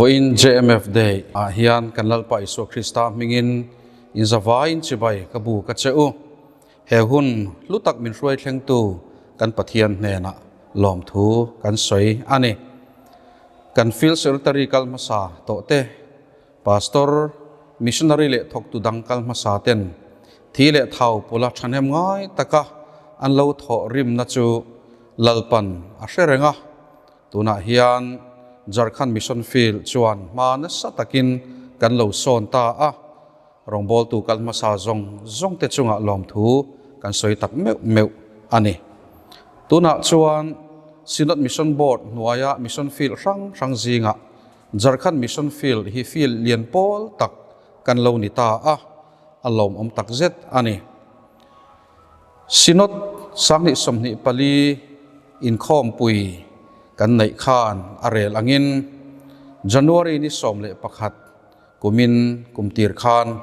Vawiin JMF Day ah hian kan Lalpa Isua Krista hmingin inzavaiin chibai ka bu ka che u. He hun hlu tak min hruai thlengtu kan Pathian hnenah lawmthu kan sawi a ni. Kan Field Secretary kal hmasa tawh te, Pastor, Missionary leh thawktu dang kal hmasa ten thi leh thau pula thahnem ngai taka an lo thawh rimna chu Lalpan a hre reng a. Tunah hian Jharkhand Mission Field chuan hma nasa takin kan lo sawn ta a. Rawngbawltu kal hmasa zawng zawng te chungah lawmthu kan sawi tak meuh meuh a ni. Tunah chuan Synod Mission Board hnuaia Mission Field hrang hrang zingah Jharkhand Mission Field hi field lian pawl tak kan lo ni ta a, a lawmawm tak zet a ni. Synod 2024 inkhawmpui kan neih khan a rel angin January ni 11 Kumin kum tir khan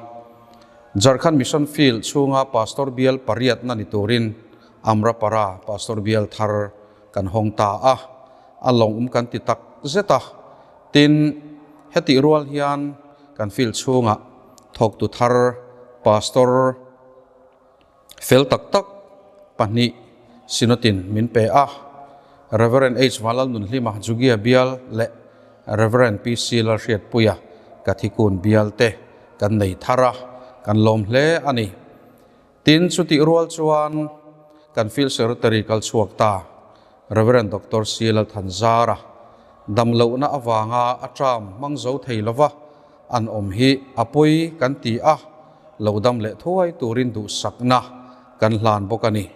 Jharkhand Mission Field chhunga Pastor Bial pariatna ni turin Amrapara Pastor Bial thar kan hawng ta a, a lawngawm kan ti tak zet a. Tin, hetih rual hian kan field chhungah thawktu thar Pastor fel tak tak pahnih Synod-in min pe a, Rev. H. Vanlalnunhlima Jugia Bial leh Rev. PC. Lalhriatpuia Kathikun Bial te kan nei thar a, kan lawm hle a ni. Tin, chutih rual chuan kan Field Secretary kal chhuak ta Rev. Doctor C. Lalthanzara damlohna avanga a term hmang zo thei lova an awm hi a pawi kan ti a, lo dam leh thuai turin duhsakna kan hlan bawk a ni.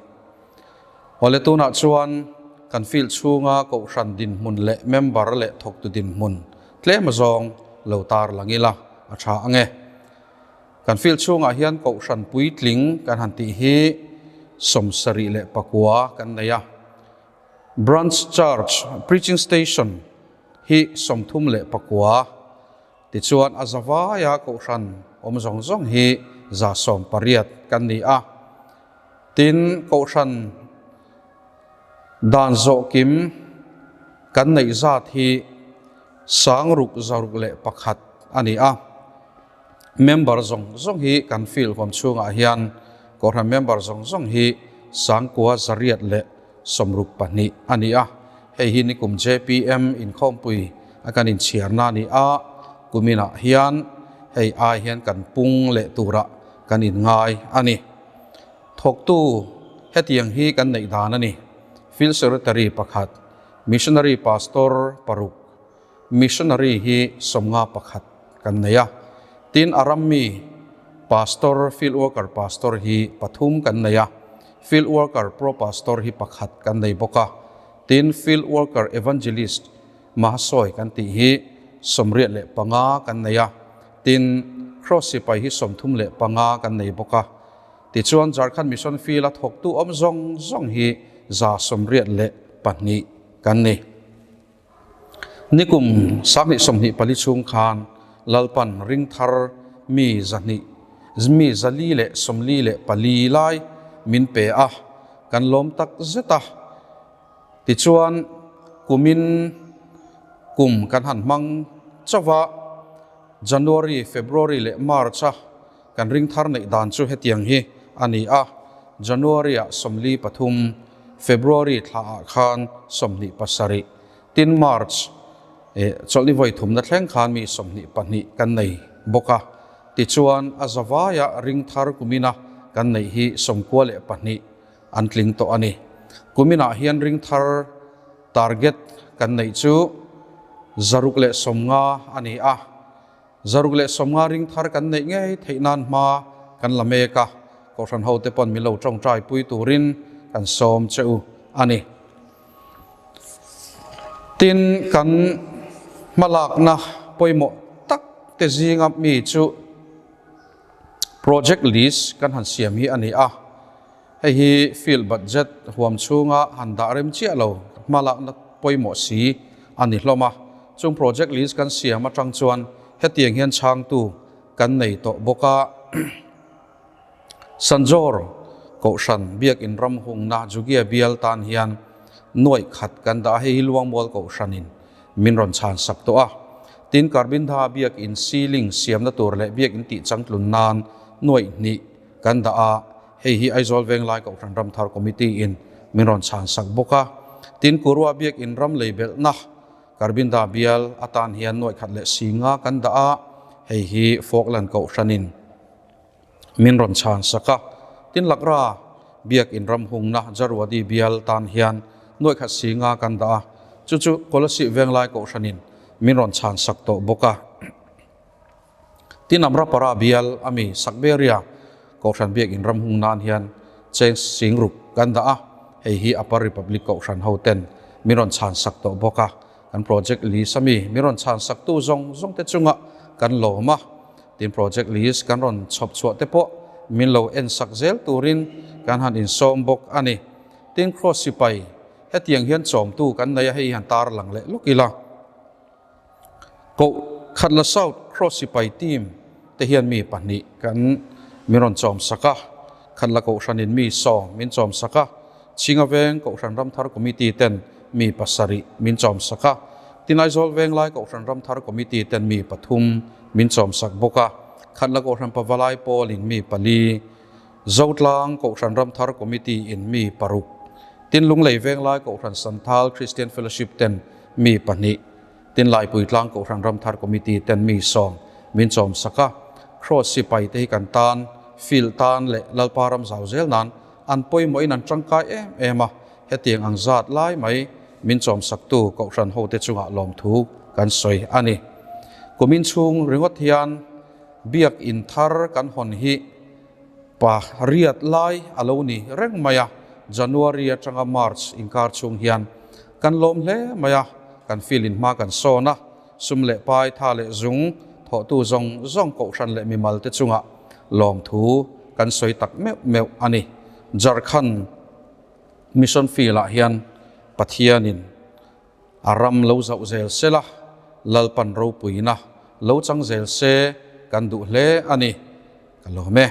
Awle tunah chuan kan field chhunga kohhran dinhmun leh member leh thawktu dinhmun tlem azawng lo tar lang ila a tha ang e. Kan field chhungah hian kohhran puitling kan han tih hi 79 kan nei a. Branch Church Preaching Station hi 39. Tichuan a zavaia kohhran awm zawng zawng hi 180 kan ni a. Tin, kohhran dan zawh kim kan neih zat hi 661 a ni a. Member zawng zawng hi kan field huam chhungah hian kohhran member zawng zawng hi 9862 a ni a. Hei hi nikum JPM inkhawmpui a kan inchhiarna a ni a, kuminah hian hei ai hian kan pung leh turah kan inngai a ni. Thawktu hetiang hi kan neih dan a ni, Field Secretary pakhat, Missionary Pastor paruk, Missionary hi 51 kan nei a, tin a rammi Pastor, Field Worker Pastor hi pathum kan nei a, Field Worker Pro Pastor hi pakhat kan nei bawk a, tin Field Worker Evangelist Mahasawi kan tih hi 85 kan nei a, tin Cross sipai hi 35 kan nei bawk a. Tichuan Jharkhand Mission Field a thawktu awm zawng zawng hi 182 kan ni. Nikum 2024 chhung khan Lalpan ringthar mi 200 mi 444 lai min pe a, kan lawm tak zet a. Tichuan kumin kum kan han hmang chauh a, January, February leh March a kan ringthar neih dan chu hetiang hi a ni a, January ah 43, February thla ah khan 27, tin March chawlhni vawi thumna thleng khan mi 22 kan nei bawk a. Tichuan a zavaia ringthar kumina kan neih hi 92 an tling tawh a ni. Kuminah hian ringthar target kan neih chu 150 a ni a. 150 ringthar kan neih ngei theih nan hma kan la mek a, Kohhran hote pawn min lo tawngtai pui turin kan sawm che u a ni. Tin, kan hmalakna pawimawh tak te zinga mi chu project list kan han siam hi a ni a. Hei hi field budget huam chhunga han dah rem chiah lo hmalakna pawimawh si a ni hlawm a. Chung project list kan siam atang chuan hetiang hian chhangtu kan nei tawh bawk a. Sanjawr Kohhran Biakin ram hungna Jugia bial tan hian nuaih khat kan dah a, hei hi Luangmual Kohhranin min rawn chhan sak tawh a. Tin, Karbindha biakin ceiling siamna tur leh biakin tih changtlun nan nuaih hnih kan dah a, hei hi Aizawl Venglai Kohhran Ramthar Committee in min rawn chhan sak bawk a. Tin, Kurua biakin ram lei belhna Karbindha bial atan hian nuaih khat leh singa kan dah a, hei hi Falkland Kohhranin min rawn chhan sak a. Tin, Lakra biakin ram hungna Jaruadi bial tan hian nuaih khat singa kan dah a, chu chu Kolasib Venglai Kohhranin min rawn chhan sak tawh bawk a. Tin, Amrapara bial ami Sakberia Kohhran biakin ram hung nan hian cheng sing ruk kan dah a, hei hi Upper Republic Kohhran ho ten min rawn chhan sak tawh bawk a. Kan project list ami min rawn chhan sak tu zawng zawng te chungah kan lawm a. Tin project list kan rawn chhawp chhuah te pawh min lo en sak zel turin kan han insawm bawk a ni. Tin Cross sipai hetiang hian chawmtu kan nei a, hei han tar lang leh lawk ila. Koh Khatla South Cross sipai team te hian mi pahnih kan min rawn chawm sak a, Khatla Kohhranin mi sawm min chawm sak a, Chhinga Veng Kohhran Ramthar Committee ten mi pasarih min chawm sak a, Tinaizawl Venglai Kohhran Ramthar Committee ten mi pathum min chawm sak bawk a, Khatla Kohhran Pavalai Pawlin mi pali, Zotlang Kohhran Ramthar Committee in mi paruk, Tinlunglei Venglai Kohhran Santhal Christian Fellowship ten mi pahnih, Tinlaipuitlang Kohhran Ramthar Committee ten mi sawm min chawm sak a, Cross sipai te hi kan tan, field tan leh Lalpa ram zau zel nan an pawimawhin an tangkai em em a, hetiang ang zat lai mai min chawm saktu Kohhran hote chungah lawmthu kan sawi a ni. Kumin chhung ringawt hian Biak in thar kan hawn hi pa riat lai a lo ni reng mai a, January atanga March inkar chhung hian kan lawm hle mai a, kan field in hma kan sawn a, sum leh pai tha leh zung thawhtu zawng zawng kohhran leh mimal te chungah lawmthu kan sawi tak meuh meuh a ni. Jharkhand Mission Field ah hian Pathianin A ram lo zauh zel se la, Lalpan ropuina lo chang zel se kan duh hle a ni. Ka lawm e.